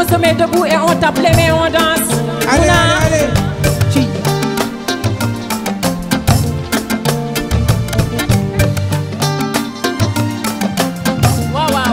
On se met debout et on tape les mains, on danse. Allez, allez, allez. Wow, wow.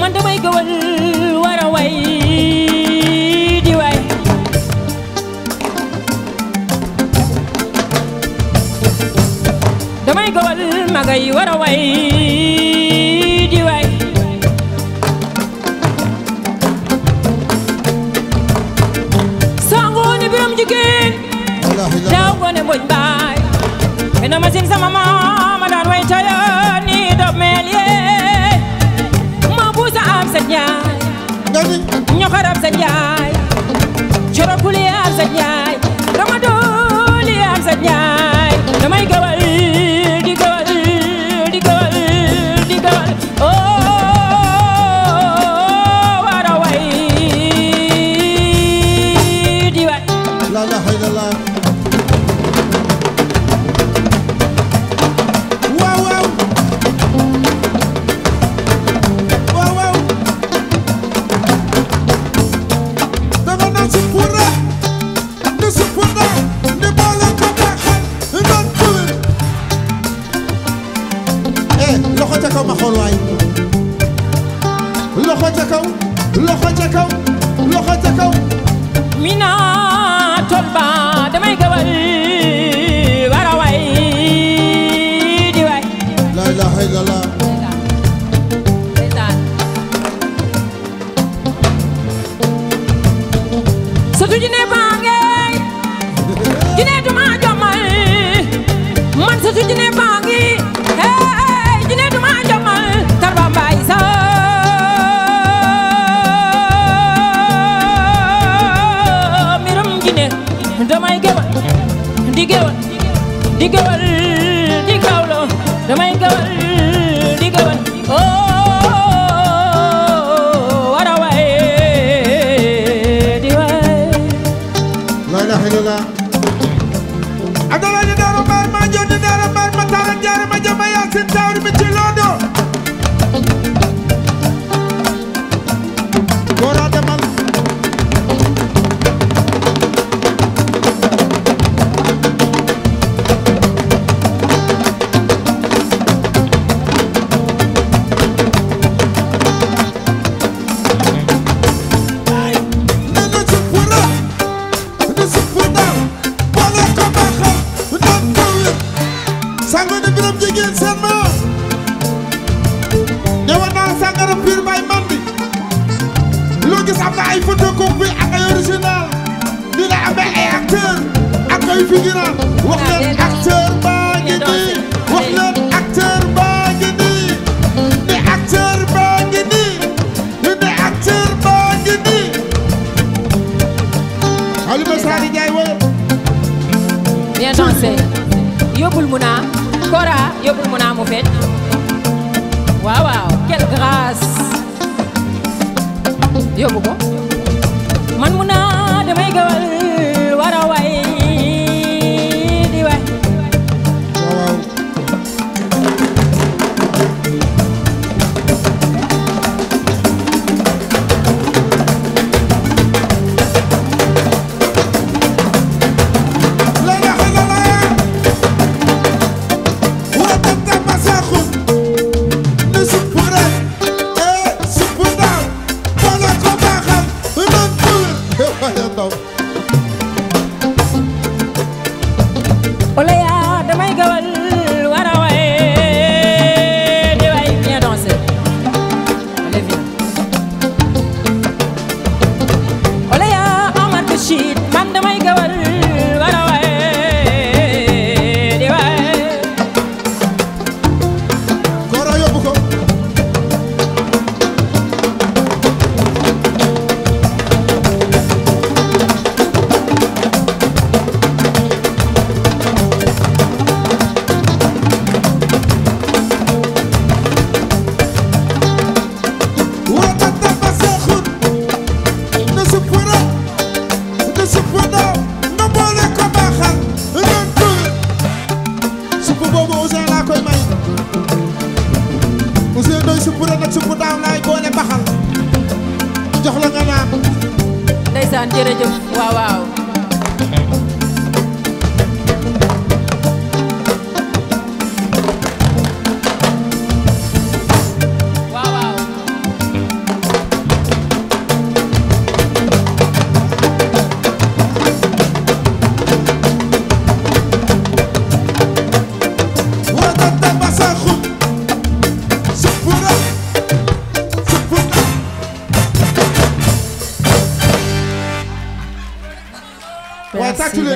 man damay gëwal war a way di way damay gëwal magay war a way di way sangoone biram jigéen daaw ngoone mboj baay ena masin sama mama daan way taya ni dob meel yee ma buusa am sa njaay ñoxor am sa njaay corokuli am sa njaay ramadooli am sa njaay damay gawal di gawal di gawal di gawal war a way di way la ilaha illallah mina tolba damay gawal war a way di way la ilaha illallah sotu jine bange jine duma jomal man sotu jine bangi hey jine duma jomal tarba mbay sa damay gawal di gawal di gawal di gawlo damay gawal di gawal war a way di way la ilaha illallah adala ni dara bay ma jodi dara bay ma tara jara ma jama yasin tawri mi ci lodo gora demal ay photocopie ak ay original dina amee ay acteur ak ay figurant wax leen acteur baa ngi nii wax leen acteur baa ngi nii ne acteur baa ngi nii ne acteur baa ngi nii Alima Sadi Ndiaye woyo bien dansé yóbbul Muna Kora yóbbul Muna mu fet waaw waaw quelle grâce yóbbu ko man Muna damay gawal war a way di way waaw la ilaha illallah wa tata masakhun ne supura supura wala ko baxal non tout ole ya damay gawal war a way di way bien dansé allez viens ole ya Omar Bachir man damay gawal war a way di way Kora yóbbu ko jox la nga naan ndeysaan jërëjëf waaw waaw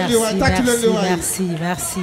leen lii waay tàccu leen lii waay merci